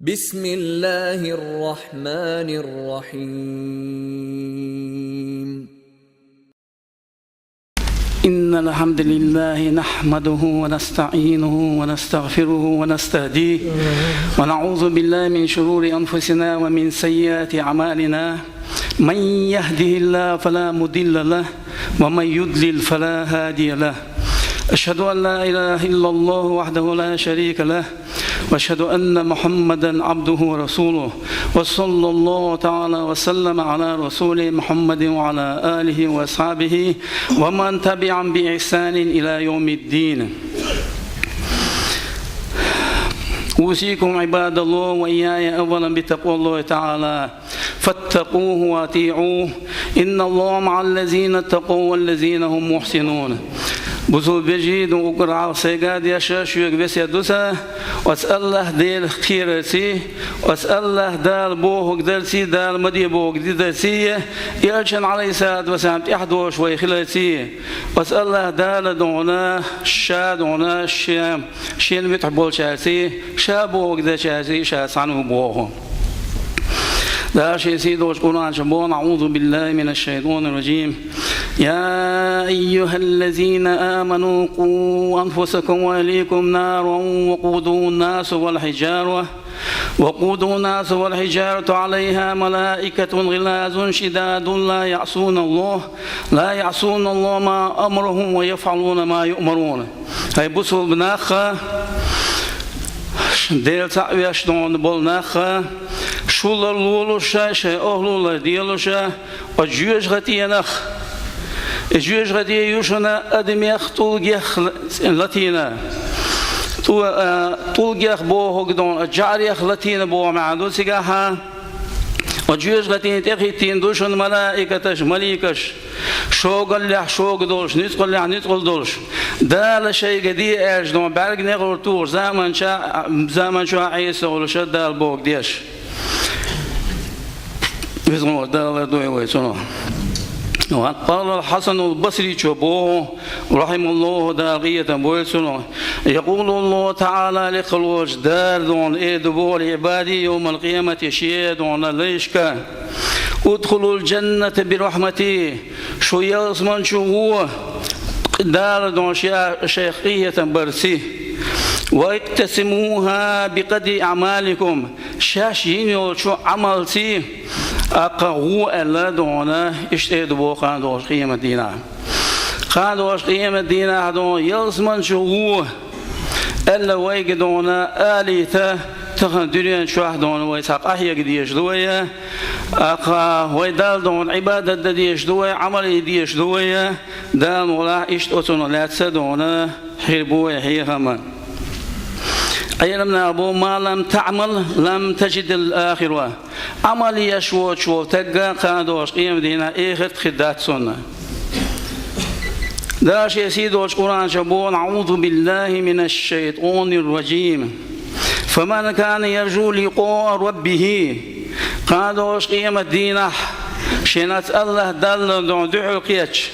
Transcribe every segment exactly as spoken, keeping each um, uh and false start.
بسم الله الرحمن الرحيم. إن الحمد لله نحمده ونستعينه ونستغفره ونستهديه، ونعوذ بالله من شرور أنفسنا ومن سيئات أعمالنا. من يهده الله فلا مضل له، ومن يضلل فلا هادي له. أشهد أن لا إله إلا الله وحده لا شريك له، وأشهد أن محمدا عبده ورسوله، وصلى الله تعالى وسلم على رسوله محمد وعلى آله وأصحابه ومن تبعهم بإحسان إلى يوم الدين. أوصيكم عباد الله وإياي أولا بتقوى الله تعالى، فاتقوه وأطيعوه، إن الله مع الذين اتقوا والذين هم محسنون. Бусалба вежарий, дун уггар гӀалгӀай сайга а деш, шуга весет ду са, оцу АллахӀ Делах кхерарций, оцу АллахӀ Дала бохург дарций, Дала ма де бохург дитарций, Элчанна, Ӏалайхиссалату вассалам, тӀаьхьа долуш вай хиларций, оцу АллахӀ Дала дуьхьал, ша дуьхьал, шен Шена муьтӀахь болчаьрций, ша бохург дечаьрций ша цхьаьна ву боху. Дала шен сий долчу Къуръан чу боху: أعوذ بالله من الشيطان الرجيم. يا أيها الذين آمنوا قوا أنفسكم وأهليكم نارا وقودها الناس والحجارة، وقودها الناس والحجارة عليها ملائكة غلاظ شداد لا يعصون الله، لا يعصون الله ما أمرهم ويفعلون ما يؤمرون. ХӀай бусалба нах, Дела цхьаъ веш дуьхьал болу нах, шу ларлолуш, шайн охӀла ларделуш, оцу жоьжахатинах, и жоьжахати ю шуна адамех, тӀулгех латийна, тӀу-, а, тӀулгех бохург дуьхьал, жӀарех латийна боху маьӀна ду цигахь. Оцу жоьжахатина тӀехӀиттийна ду шуна малаикаташ, маликаш, шогаллехь шога долуш, нуьцкъаллехь нуьцкъала долуш. Дала шайга де аьлча дуьхьал бӀаьрг некъара тухуш, заманча-, заманчохь Ӏеса волуш Дала бохург деш. Веза волчу Дала лардойла вай цунах. Ва къала ал-Хьасанул Басричо боху, рахьимахуллаху, Дала къинхетам бойла цунах: يقول الله تعالى, лекха волчу Дала дуьхьал эр ду боху: لعبادي يوم القيامة, шен дуьхьал лайшка: ادخلوا الجنة برحمتي, шу ялсамани чу гӀо, Дала дуьхьал ша, шайх къинхетам барций. واقتسموها بقدر أعمالكم, шаьш йина йолчу Ӏамалций, аккха гӀо аьлла дуьхьал, иштта эр ду боху кхана долчу къематдийнахь. Кхана долчу къематдийнахь дуьхьал ялсамани чу гӀо аьлла вайга дуьхьал алийта, тахана дуьнен чохь дуьхьал вай цхьа къахьега дезаш ду вай, аккха вай Далла дуьхьал Ӏибадат дан дезаш ду вай, Ӏамал ян дезаш ду вай, Дала мукъ лахь иштта оцунах лаьцна дуьхьал хир бу вай хьехам. Ӏеламнаха боху: ما لم تعمل لم تجد الآخرة. Ӏамал еш воцуш волу стаг кхана долчу къематдийнахь эхарт хир дац цунна. Дала шен сий долчу Къуръан чу боху: أعوذ بالله من الشيطان الرجيم. فمن كان يرجو لقاء ربه. Кхана долчу къематдийнахь шен оцу АллахӀ Далла дуьхьал кхетча,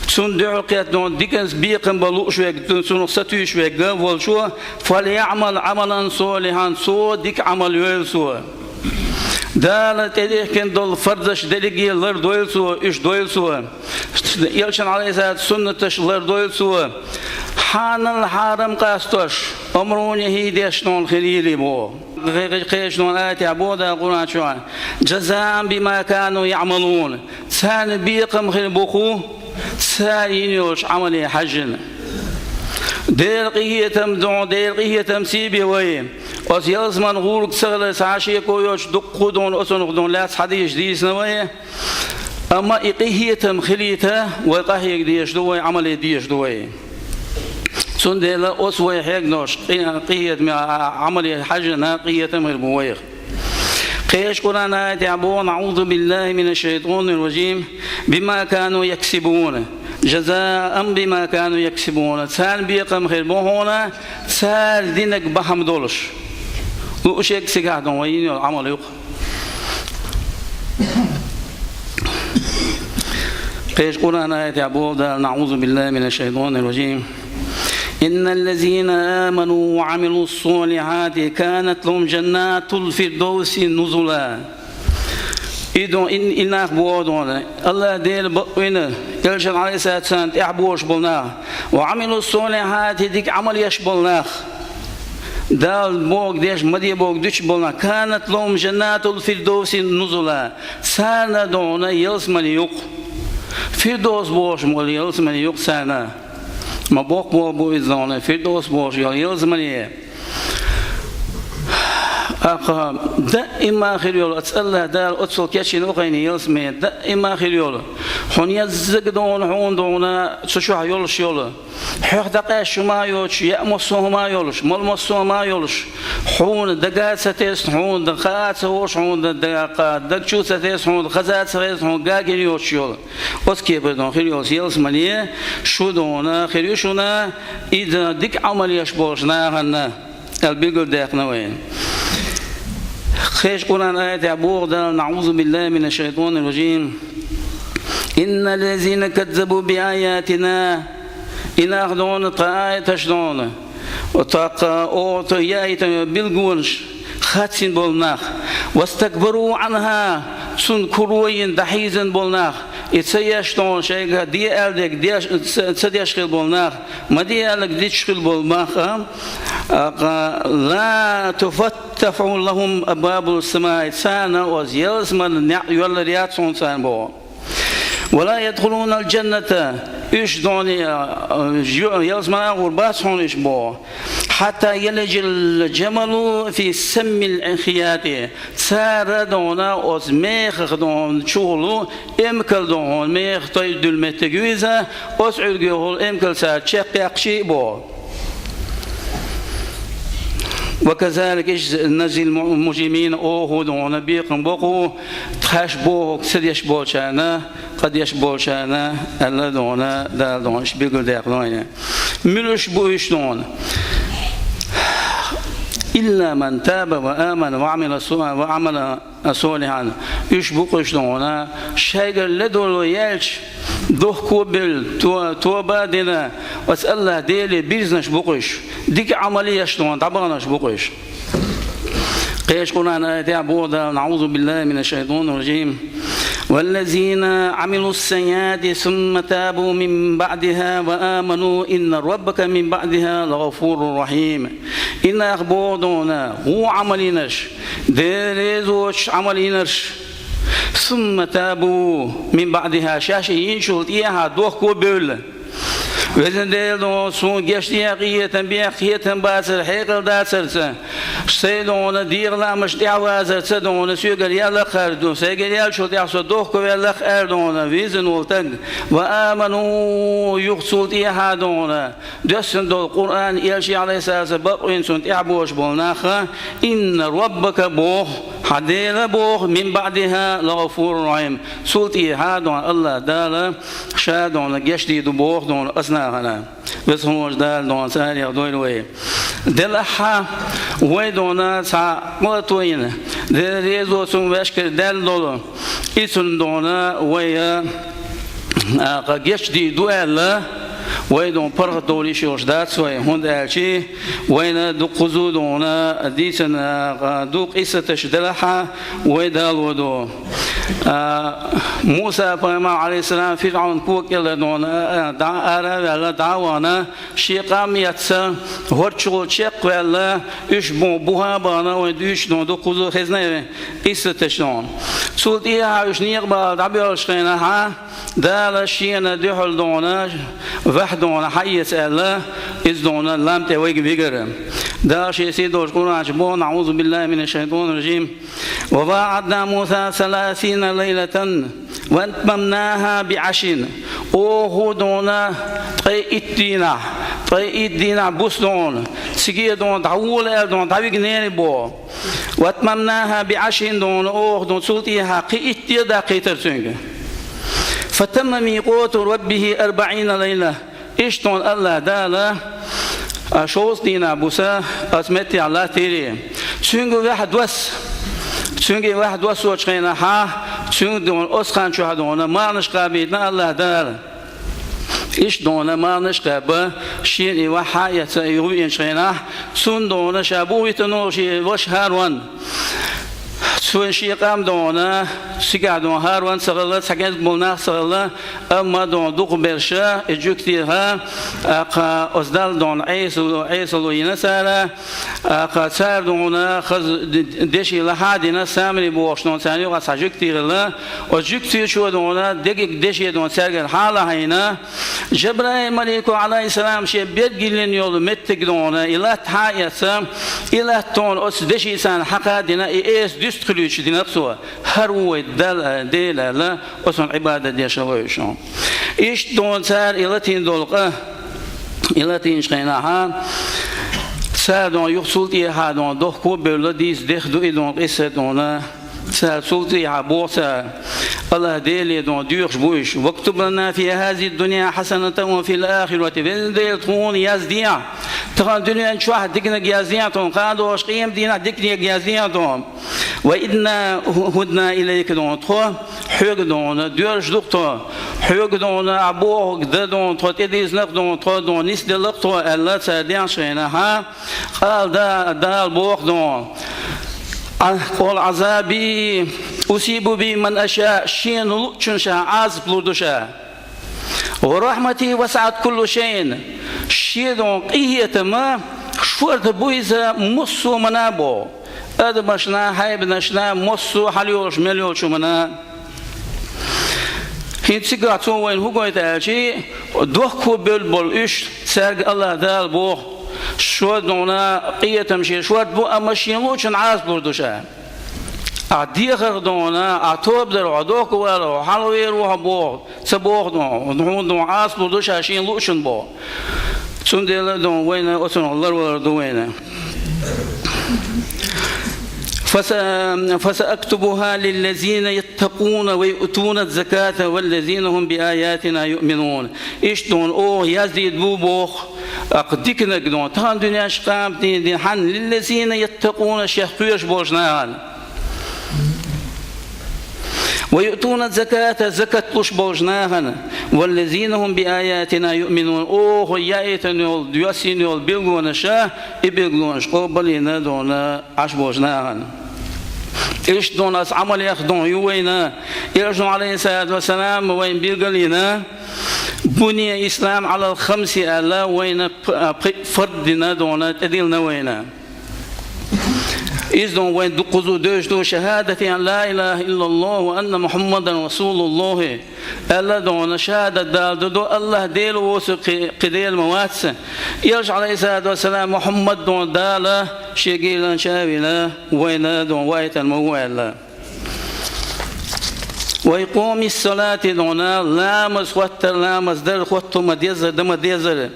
Цунна дуьхьал кхетта дуьхьал диканца бекхам бан лууш верг, цунах сатуьйсуш верг волчо, فليعمل عملا صالحا, цо дика Ӏамал йойла цо. Дала тӀедехкина долу фарзаш дерриге лардойла цо, уьш дойла цо. Элчан, Ӏалайхиссалату, суннаташ лардойла цо. Хьанал хьарам къастош, омру нахьий деш дуьхьал хилийла боху. Кхечу дуьхьал аятехь боху Дала Къуръан чохь: جزاء بما كانوا يعملون. Царна бекхам хир бу-кх цара йина йолчу Ӏамале хьаьжжина. Делан къинхетам дуьхьал, Делан къинхетамций бен вай. Оцу ялсаманин гӀург ца хилар цхьа а шеко йоцуш, дуккха а дуьхьал оцунах дуьхьал лаьцна хьадисаш дийцина вай. Амма и къинхетам хилийта вай къахьега дезаш ду вай, Ӏамал ян дезаш ду вай. Цундела оцу вай хьегнарш къи-, къинхетаме, а, Ӏамале хьаьжжина къинхетам хир бу вайх. Кхечу Къуръан аятехь боху: أعوذ بالله من الشيطان الرجيم. بما كانوا يكسبون. جزاء بما كانوا يكسبون. Царна бекхам хир бу хьуна, цара динарг бахьана долуш. Лууш ерг цигахь дуьхьал вай йина йолу Ӏамал ю-кх. Кхечу Къуръан аятехь боху Дала: أعوذ بالله من الشيطان الرجيم. إن الذين آمنوا وعملوا الصالحات كانت لهم جنات الفردوس نزلا. И дон, и, и нах боху дона, АллахӀ Дела бакъвина, Элчан, Ӏалайхиссалату вассалам, тӀаьхьа бохуш болу нах, وعملوا الصالحات, дика Ӏамал еш болу нах, Дала бохург деш, ма де бохург дуьтуш болу нах, كانت لهم جنات الفردوس نزلا, царна дона ялсамани юкъ. Фирдовс бохуш болу ялсамани юкъ царна. Ма боккха боху бу иза дона, Фирдовс бохуш йолу ялсамани. Аха, даима хир йолу, оцу АллахӀ Дала оццул кечйина ву-кх хьайна ялсамани, даима хир йолу. Хьуна яззаг дона, хьуна дона, цу чохь йолуш йолу. Хьоьх дӀакъаьсташ хӀума а йоцуш, яа массо а хӀума а йолуш, мала массо а хӀума а йолуш, хьуна дага а ца тесна, хьуна дан хаа а ца хууш, хьуна дан даг чу а ца тесна, хьуна хаза а ца хезна, хьуна гагина йоцуш йолу. Оцу кепара дона хир йолу ялсамани шу дона хир ю шуна, иза дика Ӏамал еш болчу нахана, аьлла билгалдаьккхина вайна. Кхечу Къуръан аятехь боху Дала: أعوذ بالله من الشيطان الرجيم. إن الذين كذبوا بآياتنا, и нах дона тхан аяташ дона, тхан оха яийтина билгалонаш хацйина болу нах, واستكبروا عنها, цунна куро йина дӀахьийзина болу нах, и ца еш дона шайга де аьлла дерг деш, ца, ца деш хила болу нах, ма де аьлларг диташ хила болу нах, а, а, لا تفتح لهم أبواب السماء, царна оцу ялсаманин неӀ йоьллур яц хьуна царна боху. ولا يدخلون الجنة, уьш дона, а, а, ю-, ялсамане а гӀур бац хьуна уьш боху. حتى يلج الجمل في سم الخياط. Цара дона оцу мехах дона чухула эмкал дона, мехах тойдуьллу меттиг ю иза, оцу Ӏуьргехула эмкал цара чекхъяьккхича а боху. وكذلك نجزي المجرمين, оха дона бекхам бо-кх тхаьш бохург ца деш болчарна, къа деш болчарна, аьлла дона, Дала дона, уьш билгалдаьккхина вайна. Мила уьш бу уьш дона? إلا من تاب وآمن وعمل ص-, وعمل صالحا. Уьш бу-кх уьш дона, шайгара ледарло яьлча, дохко а бевлла, то-, тоба а дина, оцу АллахӀ Деле бирзинарш бу-кх уьш, дика Ӏамал еш дона, дӀабаханарш бу-кх уьш. Кхечу Къуръан аятехь боху Дала: أعوذ بالله من الشيطان الرجيم. والذين عملوا السيئات ثم تابوا من بعدها وآمنوا إن ربك من بعدها لغفور رحيم. И нах боху дона, вон Ӏамал йинарш, Дела реза воцуш Ӏамал йинарш, ثم تابوا من بعدها, шаьш и йинчул тӀехьа дохко а бевлла. Везан Дела дона, суна гечдехьа къинхетам бехьа, кхетам бацара, хьекъал дацарца, сайн дона дегӀан лаамашна тӀаьхьавазарца дона, соьгара яьлла-кх хӀара ду, сайгара яьллачул тӀехьа со дохко ваьлла-кх аьлла дона, везан волу стаг. وآمنوا, юха цул тӀехьа дона, доьссина долу Къуръан, Элча, Ӏалайхиссалату вассалам, бакъвина цунна тӀаьхьа бохуш болу нах, إن ربك боху, хьан Дела боху, من بعدها لغفور رحيم. Цул тӀехьа дона АллахӀ Дала ша дона гечдийр ду боху дона оцу нахана. Веза хьуна волчу Дала дона царех дойла вай. Делахь а вай дона цхьа къа а тойина, Дела резо цунна ваьшкара даьлла долу, и цунна дона вай, а, кха гечдийр ду аьлла, вай дона паргӀатдовла йиш йолуш дац вай, хӀунда аьлча вайна дуккхаза дона дийцина, а, ду къиссаташ, делахь а вай далор ду. А, Муса пайхамар, Ӏалайхиссалам, ФирӀавн кога кӀелара дона, а, а, дӀа ара а ваьлла, дӀа а вахана, шен къам эцна, хӀорд чухула чекхваьлла, уьш бу-, буха а бахана, вайн дуьйцуш дона дуккхаза хезна и къиссаташ дона. Цул тӀехьа уьш некъа бала дӀабоьлхучу хенахь а, Дала шена дуьхьал дона, ваьхьа дона хьаэца аьлла, иза дона лам тӀе вайга вигара. Дала шен сий долчу Къуръан чу боху: أعوذ بالله من الشيطان الرجيم. وواعدنا موسى ثلاثين ليلة وأتممناها بعشر. Оха дона ткъе итт дийнахь, ткъе итт дийнахь буса дона, цига дона дӀавола аьлла дона дӀавигнера боху. وأتممناها بعشر дона, оха дона цул тӀехьа кхин итт де а даккхийтара цуьнга. فتم ميقات ربه أربعين ليلة. Иштта дона АллахӀ Дала, а, шовзткъа дийнахь буса оцу меттехь латтийра. Цуьнга ваьхьа доссу. Цуьнга ваьхьа доссочу хенахь а, цуьнга дона оцу хан чохь дона марханаш кхабийтина АллахӀ Дала. Иштта дона марнаш кхаба, шена и ваха хьаэца и гӀуйинчу хенахь, цунна дона ша бухийтина шен ваша ХӀарон. Цунна шен къам дона, цигахь дона ХӀарон ца хилла, цхьа гезг болу нах ца хилла, амма дона дукхахберш и жуьгтеха, тӀаккха оцу Далла дона Ӏесалла, Ӏесалла йина цара, тӀаккха цара дона хаза д-, деши лахьа а дина, Самри бохуш дона царна юкъахь цхьа жуьгти хилла, оцу жуьгтичо дона дегиг деши дона цаьргара хьалахьийна, Жабраил малико, Ӏалайхиссалам, шен берг йиллина йолу меттиг дона, и латта хьаэца, и латта дона оцу деши царна хьакха а дина, и эса дуьста хуьлуьйтуш дина цо. ХӀара ву вай Дала, Дела аьлла, оцунна Ӏибадат деш хилла вай уьш. Иштта дона цара и латийна долу къа, и латийначу хенахьа, цара дона юха цул тӀехьа дона дохко а бевлла, дийца дех ду и дона къиса дона. Цара цул тӀехьа боху цара, Аллах Деле дона доьхуш бу уьш: «Вактуб лана фи хазихи дунья хьасанатан ва фил ахирати». Везан Дела, тхуна яздехьа, тахана дуьнен чохь диканиг яздехьа тхуна, кхана догӀуш къемат дийнахь диканиг яздехьа тхуна. «Ва инна худна илайка», дона тхо, хьоьга дона доьрзуш ду-кх тхо, хьоьга дона ахь бохург дан дона тхо, тӀедизнарг дона тхо, дона нисделларг тхо аьлла, цара дехначу хенахьа, къала да-, Дала боху дона: «Къала Ӏазаби усибу бихи ман аша», шена луъучунна ша Ӏазап лур ду ша. «Ва рахьмати васаӀат кулла шайин», шен дона къинхетам шорта бу иза массо а хӀуманна боху. Адамашна, хьайбанашна, массо а хьалайолуш мел йолчу хӀуманна. ХӀинца цигахь цо вайна хӀун гойту аьлча, дохко бевлла болу уьш, цаьрга Аллах Дала боху: «Шен дона къинхетам шен шорта бу, амма шена луъучунна Ӏазап лур ду ша». Ахь дехарх дона, ахь тоба дарх, хьо дохко валарх, хьо хьалхавер ву хьо боху, ца боху дона, хьуна дона Ӏазап лур ду ша шена луъучунна боху. Цундела дона вайна оцунах ларвалар ду вайна. «Фаса-, фасаактубуха лиллазина яттакъуна ва юътуна заката валлазина хум би аятина юъминун». Иштта дона оха яздийр бу боху, тӀаккха диканиг дона, тахана дуьненчу къематан дийнахь, лиллазина яттакъуна, шех кхоьруш болчу нахана. «Ва юътуна заката», закат луш болчу нахана, «валлазина хум би аятина юъминун», оха яийтина йолу, йоссийна йолу билгалонаш, и билгалонаш къобалйина дона Ӏаш болчу нахана. Иштта дона аса Ӏамалех дона ю вайна, Элчано, Ӏалайхиссалату вассалам, вайна билгалйина, «Буния ислам Ӏалал хамси», аьлла, вайна п-, пхи фард дина дона тӀедиллина вайна. Иза дона вайн дуккхузу девзаш ду: «Шахадати ан ла илаха иллаллаху ва анна Мухаммадан расулуллахи», аьлла дона шахадат дала ду, ду Аллах Дела воцург кхи-, кхин Дела ма вац. Элча, Ӏалайхиссалату вассалам, Мухаммад дона Дала шен гийланча а вина, вайна дона вайтана ма ву аьлла. «Ва икъамиссалати», дона ламаз хӀоттар, ламаз дар, хӀотто ма деззара, дан ма деззара.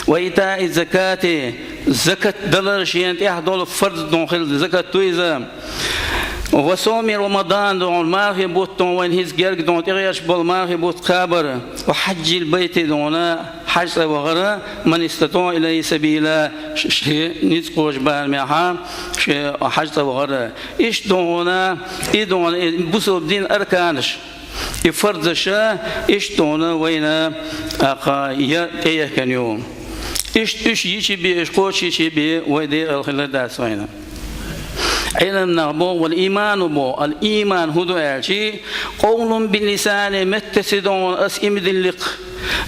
«Ва итаи закати», закат далар, шена тӀехь долу фарз дона хилла закат ду иза. «Ва сауми Рамадан», дона мархи бутт дона вайн хӀинца герга дона тӀегӀерташ болу мархи бутт кхабар. «Ва хьаджил байти», дона хьаьж цӀа вахара, «ман истатаӀа илайхи сабила», ш-, шен ницкъ кхочу барамехьа, шен хьаьж цӀа вахара. Иштта дона, и дона, и бусалба дин арканаш, и фарзаша, иштта дона вайна, тӀаккха, я тӀеяхкана ю. Иштта уьш йичи бе, уьш кхочушйичи бе, вай декъала хилла дац вайна. Ӏеламнаха боху, вал ийману боху, ал ийман хӀун ду аьлчи, къовлун биллисани, меттаца дона ас ийман дилликх,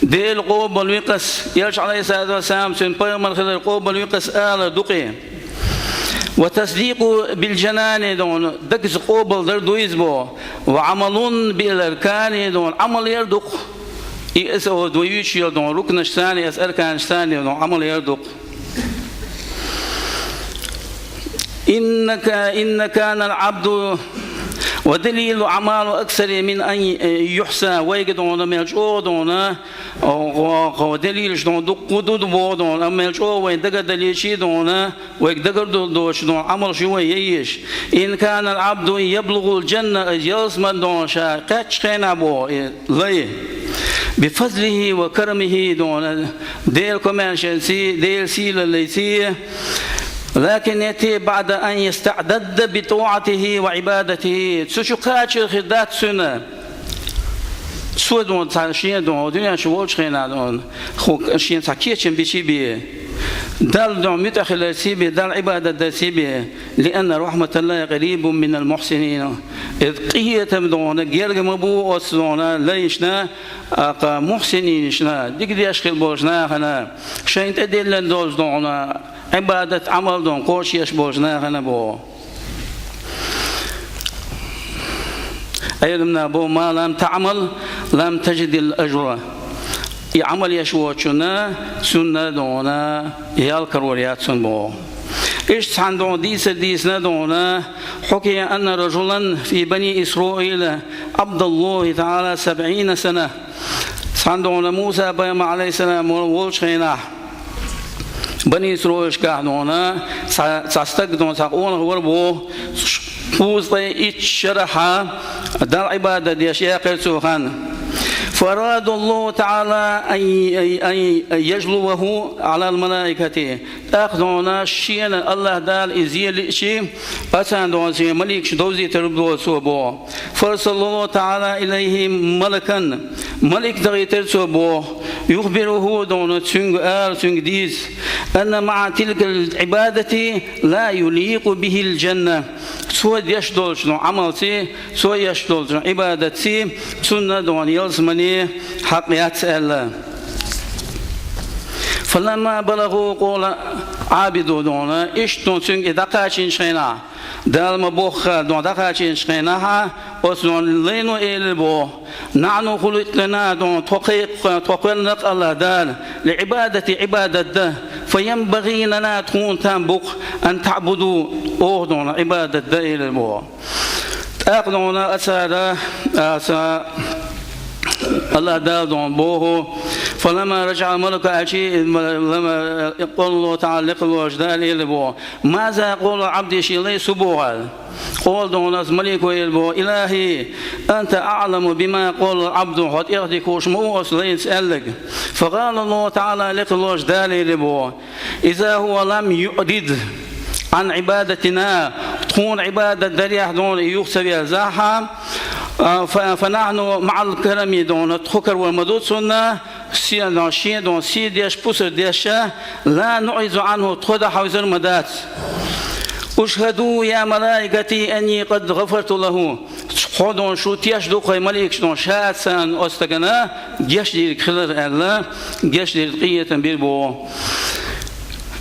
Дела къобалвикъас, Элча, Ӏалайхиссалату вассалам, цуьнан пайхамар хилар къобалвикъас алар ду-кх и. «Ва тасдикъу билжанани», дона дагца къобалдар ду иза боху. «Ва Ӏамалун биларкани», дона Ӏамал яр ду-кх. И аса вай юьйцуш йолу дона рукнаш цани, аса арканаш цани дона Ӏамал яр ду-кх. «Иннака, инна канал Ӏабду ва далилу Ӏамалу аксари мин ан юхьса», вайга дона мел чӀогӀа дона, гӀо-, гӀо-, далилаш дона дуккха ду, ду боху дона, амма мел чӀогӀа вайн дагардалийчи дона, вайга дагардолу доцуш дона Ӏамалш ю вайн яйеш. «Ин канал Ӏабду яблугул джанна», ялсаман дона ша кхаьччу хенахь боху, и лай. «Би фазлихи ва карамихи», дона Делан комаьршаллиций, Делан сийлаллиций. «Лакин яти баъда ан ястаъдадда би таӀатихи ва Ӏибадатихи». Цу чу кхачар хир дац цуьнан. Цо дона цхьа шен дона дуьнен чу волчу хенахь дона хӀу-, шен цхьа кечам бичий бе, Далла дона муьтӀахь хиларций бе, Далла Ӏибадат дарций бе, لأن رحمة الله قريب من المحسنين. Иза къинхетам дона герга ма бу оцу дона лайшна, акха мухсининашна, дика деш хила болчу нахана, шайна тӀедиллина долчу дона Ӏибадат, Ӏамал дона кхочуш еш болчу нахана боху. Ӏеламнаха боху: ما لم تعمل لم تجد الأجر. И Ӏамал еш воцучунна, цунна дона ял карор яц цунна боху. Иштта цхьана дона дийцар дийцина дона: حكي أن رجلا في بني إسرائيل عبد الله تعالى سبعين سنة. Цхьана дона Муса пайхамар, алейхиссалам, вол-, волчу хенахь, Бани Исраилашкахь дона цхьа, цхьа стаг дона цхьа къонах вара боху, кхузткъе итт шарахь Далла Ӏибадат деш яьккхира цо хан. فأراد الله تعالى أن، أن، أن يجلبه على الملائكة. ТӀаккха дона шена Аллах Дала и зен лиъчи, ацан дона цуьнан маликаш довзийтар бу цо боху. فأرسل الله تعالى إليه ملكا. Малик дахийтира цо боху. يخبره дона цуьнга ала, цуьнга дийца: أن مع تلك العبادة لا يليق به الجنة. Цо деш долчу Ӏамалций, цо еш долчу Ӏибадатций, цунна дона ялсамане хьакъ яц аьлла. فلما بلغوا قول عابد дона, иштта дона цуьнга и дӀакхачийначу хенахь, Дала ма-боххара дона дӀакхачийначу хенахь, оцу дона лайно элира боху: نحن خلقنا дона тхо кхайкх-, тхо кхоьллина-кх Аллах Дала, للعبادة Ӏибадат дан, فينبغي لنا тхуна там бу-кх أن تعبدوا оха дона Ӏибадат дан элира боху. ТӀаккха дона ацара, аса, Аллах Дала дона боху: فلما رجع الملك аьлчи, لما قال الله تعالى лекха волчу Дала элира боху: ماذا قول عبدي шен лай су боху аьлла. قال дона оцу малико элира боху: إلهي أنت أعلم بما قال العبد хьо тӀех дика хууш ма ву оцу лайца аьлларг. فقال الله تعالى лекха волчу Дала элира боху: إذا هو لم يعرض عن عبادتنا тхуна Ӏибадат дарехь дона юха ца верзахь, а, фа-, فنحن مع الكرم дона тхо карор ма ду цунна, се-, дона шен дона сий деш, пусар деш, لا نعرض عنه тхо дӀахьовзар ма дац. اشهدوا يا ملائكتي أني قد غفرت له. Хьо дона шу теш ду-кх хьайн маликаш дона ша царна оцу стагана гечдийриг хилар аьлла, гечдийриг къинхетам бира боху.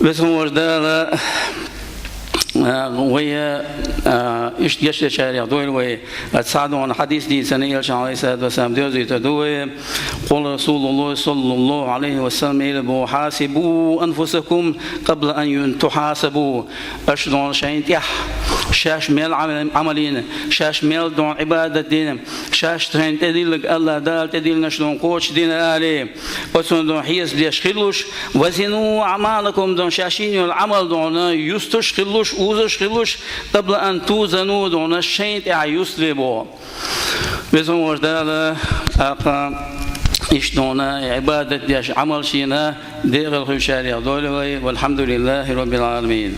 Везан волчу Дала, а, вай, а, иштта гечдечарех дойла вай. Цхьа дона хьадис дийцина элчано, алейхиссалату вассалам, доьзуьйтур ду вай. قال رسول الله صلى الله عليه وسلم элира боху: حاسبوا أنفسكم قبل أن تحاسبوا. Аша дона шайна тӀехь, шаьш мел Ӏамал-, Ӏамал йина, шаьш мел дона Ӏибадат дина, шаьш шайна тӀедилларг Аллах Дала тӀедиллинарш дона кхочушдина алий, оцунна дона хьесап деш хилалуш, وزنوا أعمالكم дона шаьш йина йолу Ӏамал дона юстуш хилалуш, узуш хилалуш, قبل أن توزنوا дона шайна тӀехь юстале боху. Везан волчу Дала, тӀаккха иштта дона Ӏибадат деш Ӏамал шена декъала хуьлучарех дойла вай. والحمد لله رب العالمين.